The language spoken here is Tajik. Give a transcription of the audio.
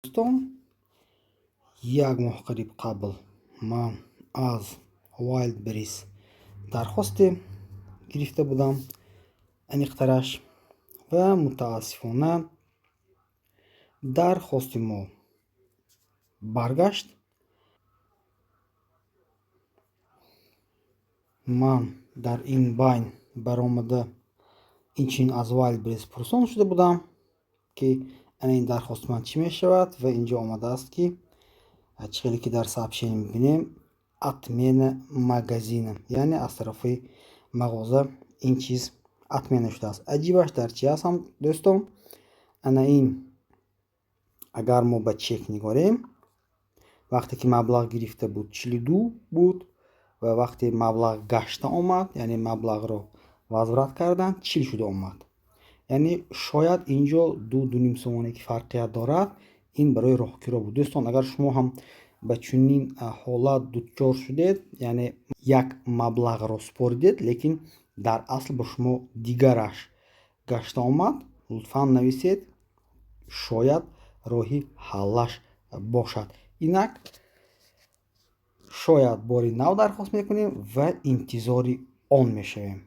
Дӯстон, як моҳ қариб қабл ман аз Wildberries дархосте гирифта будам, аниқтараш, ва мутаассифона дархости мо баргашт. Ман дар ин байн баромада инчунин аз Wildberries пурсон шуда будам, ки ана ин дархости ман чӣ мешавад, ва инҷо омадааст, ки чӣ хеле ки дар сообщение мебинем, отмена магазина, яъне аз тарафи мағоза ин чиз отмена шудааст. Аҷибаш дар чи аст ҳам, дӯстон? Ана ин агар мо ба чек нигорем, вақте ки маблағ гирифта буд, 42 буд, ва вақте маблағ гашта омад, яъне маблағро возврат кардан, 40 шуда омад. Яъне шояд инҷо 2-2,5 сомоне ки фарқият дорад, ин барои роҳкиро буд. Дӯстон, агар шумо ҳам ба чунин ҳолат дучор шудед, яъне як маблағро супоридед, лекин дар асл ба шумо дигараш гашта омад, лутфан нависед, шояд роҳи ҳаллаш бошад. Инак шояд бори нав дархост мекунем ва интизори он мешавем.